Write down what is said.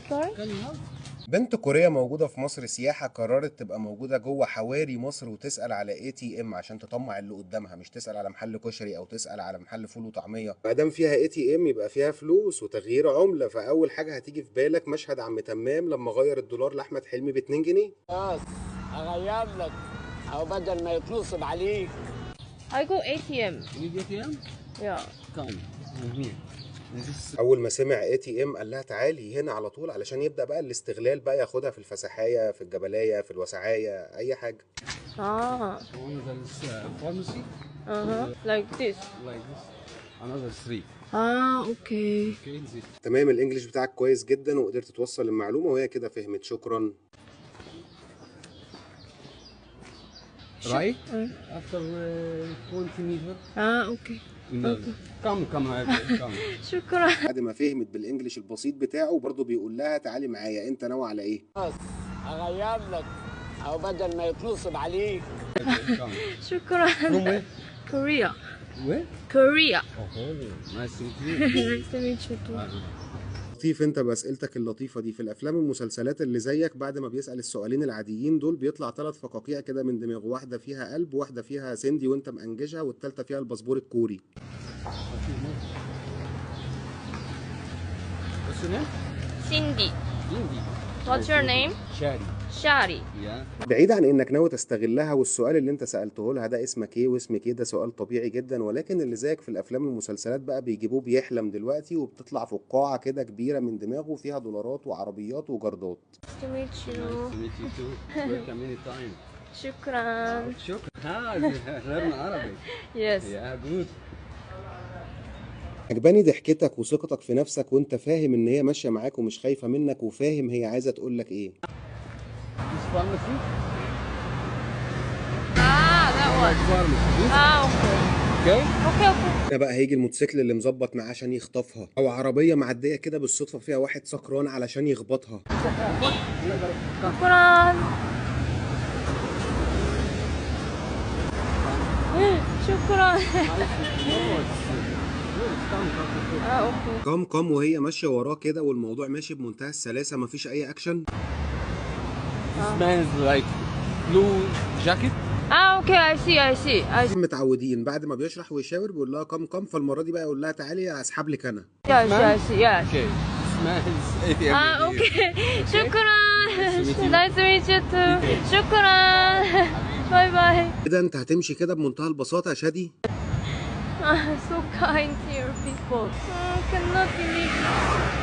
Sorry? بنت كورية موجودة في مصر سياحة قررت تبقى موجودة جوه حواري مصر وتسأل على ATM عشان تطمع اللي قدامها، مش تسأل على محل كشري او تسأل على محل فول وطعمية. ما دام فيها ATM يبقى فيها فلوس وتغيير عملة، فأول حاجة هتيجي في بالك مشهد عم تمام لما غير الدولار لأحمد حلمي ب 2 جنيه. خلاص اغير لك او بدل ما يتنصب عليك. I go ATM. You need ATM? Yeah. Come. Here. اول ما سمع ATM قال لها تعالي هنا على طول، علشان يبدا بقى الاستغلال بقى، ياخدها في الفسحايه في الجبلايه في الوسعايه اي حاجة. Ah. One is pharmacy. Uh-huh. Like this. Like this. Another three. Ah, okay. Okay, this. تمام، ال English بتاعك كويس جدا وقدرت توصل المعلومة وهي كده فهمت، شكرا. Right? After 20 meters. Ah, okay. No. Come, come, come. شكرا. بعد ما فهمت بال English البسيط بتاعه برضه بيقول لها تعالي معايا، انت ناوي على ايه؟ خلاص اغير لك او بدل ما يتنصب عليك. Come. شكرا. From where? Korea. Where? Korea. Oh, nice to meet you. Nice to meet you too. لطيف انت باسئلتك اللطيفة دي. في الافلام والمسلسلات اللي زيك بعد ما بيسال السؤالين العاديين دول بيطلع 3 فقاقيع كده من دماغه، واحدة فيها قلب، واحدة فيها سندي وانت مأنججها، والثالثة فيها الباسبور الكوري. What's your name? Cindy. Cindy. What's your name? Shadi. Shari. Yeah. بعيد عن انك ناوي تستغلها، والسؤال اللي انت سالته لها ده اسمك ايه واسمك ايه ده سؤال طبيعي جدا، ولكن اللي زيك في الافلام والمسلسلات بقى بيجيبوه بيحلم دلوقتي وبتطلع فقاعة كده كبيرة من دماغه فيها دولارات وعربيات وجردات. Nice to meet you. Nice to meet you too. Welcome anytime. شكرا. شكرا. learn Arabic. Yes. Yeah, good. عجباني ضحكتك وثقتك في نفسك وانت فاهم ان هي ماشية معاك ومش خايفة منك وفاهم هي عايزه تقول لك ايه. This pharmacy? Ah, that one. Pharmacy. This? Ah, okay. Okay. Okay, okay. هنا بقى هيجي الموتوسيكل اللي مظبط معاه عشان يخطفها، او عربية معدية كده بالصدفة فيها واحد سكران علشان يخبطها. شكرا. شكرا. Ah, okay. come come وهي ماشية وراه كده والموضوع ماشي بمنتهى السلاسة، مفيش اي اكشن. This man is like blue jacket. Ah, okay, I see, I see, I see. متعودين بعد ما بيشرح ويشاور بيقول لها come come، فالمره دي بقى يقول لها تعالي اسحب لك انا. Yeah, I see, I see, yeah. Okay. This man is ATM. Ah, okay. شكرا. Nice to meet you. Nice to meet you too. شكرا. Bye bye. كده انت هتمشي كده بمنتهى البساطة يا شادي. Ah, so kind here people. Cannot believe.